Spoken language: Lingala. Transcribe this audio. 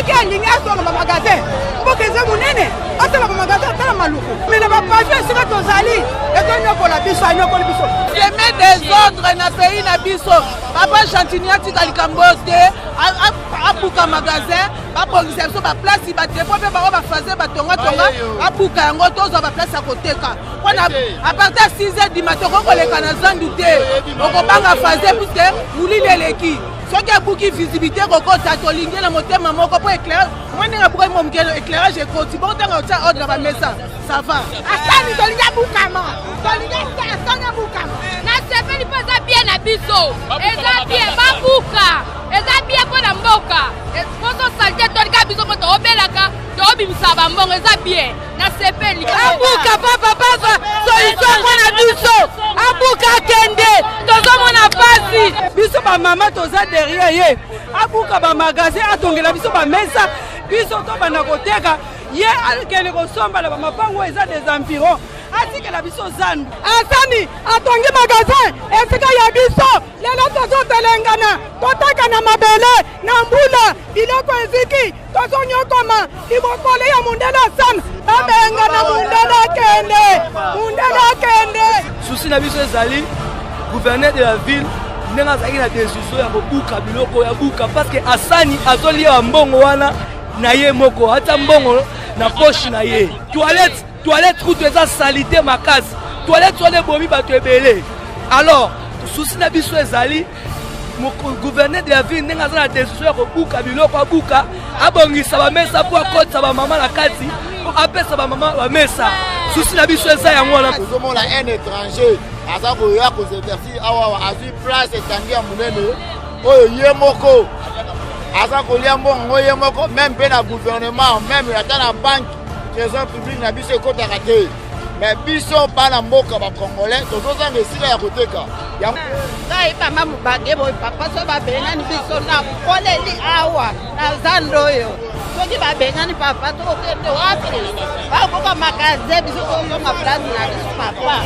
Soki alingi asonga bamagasin, mboka eza monene, asala bamagasin, atala Maluku. Me na bapavio esika tozali, ezonyokola biso, anyokoli biso. Semer désordre na pays na biso. Papa Gentini atika likambo oyo te, abuka magasin, babongisa biso baplace, badepo mpe bango bafaze batongatonga, abuka yango, tozwa baplace ya koteka. Mpona à partir ya 6 heures du matin okoki koleka na zandu te, okobanga faze puisque molili eleki. Soki abuki, visibilité ekokota. Tolingi na motema moko mpo éclairage mwa ndenge abukaki mwa moke, éclairage ekoti bongo. Ntango otia ordre na bamesa, ça va. Asani, tolingi abukama, tolingi Asani abukama. Nasepeli mpo eza bien na biso, eza bien babuka, eza bien mpo na mboka. Poso saleté tolika biso mpo toobelaka, toobimisa bambongo, eza bien, nasepeli. Abuka papa, papa, solution mpo na biso, abuka, akende, tozomona pasi. Biso bamama toza derrière ye. Abuka bamagasin, atongela biso bamesa, biso tobanda koteka. Ye akende kosomba na bamapango eza des environs, atikela biso zandu. Asani atongi magasin esika ya biso. Lelo tozotelengana, totaka na mabele na mbula, biloko eziki, tozonyokoma libokole ya mundele. Asana babengana mundele, akende, mundele akende. Souci na biso ezali gouverneur de la ville, ndenge azalaki na décision ya kobuka biloko ya buka, parce que Asani azolia bambongo wana na ye moko, atia mbongo na poche na ye. Toilette, toilette kutu eza saleté makasi, toilette wana ebomi bato ebele. Alors souci na biso ezali gouverneur de la ville, ndenge aza na décision ya kobuka biloko, abuka, abongisa bamesa mpo akotisa bamama na kati, mpo apesa bamama bamesa. Souci na biso eza yango wana. Tozomona un étranger aza koya kosinvestir awa, azwi place etangi ya monene oyo, ye moko aza kolia mbongo ngo ye moko. Même mpe na gouvernement, même ata na banque, trésor public na biso ekɔtaka te. Mais biso bana mboka bacongolais tozozanga esika ya koteka. Ngai mama mobange boye, papa, so babengani biso na koleli awa na zando oyo, soki babengani papa, tokokende wapi? Bakoka magasin, biso tozonga place na biso, papa.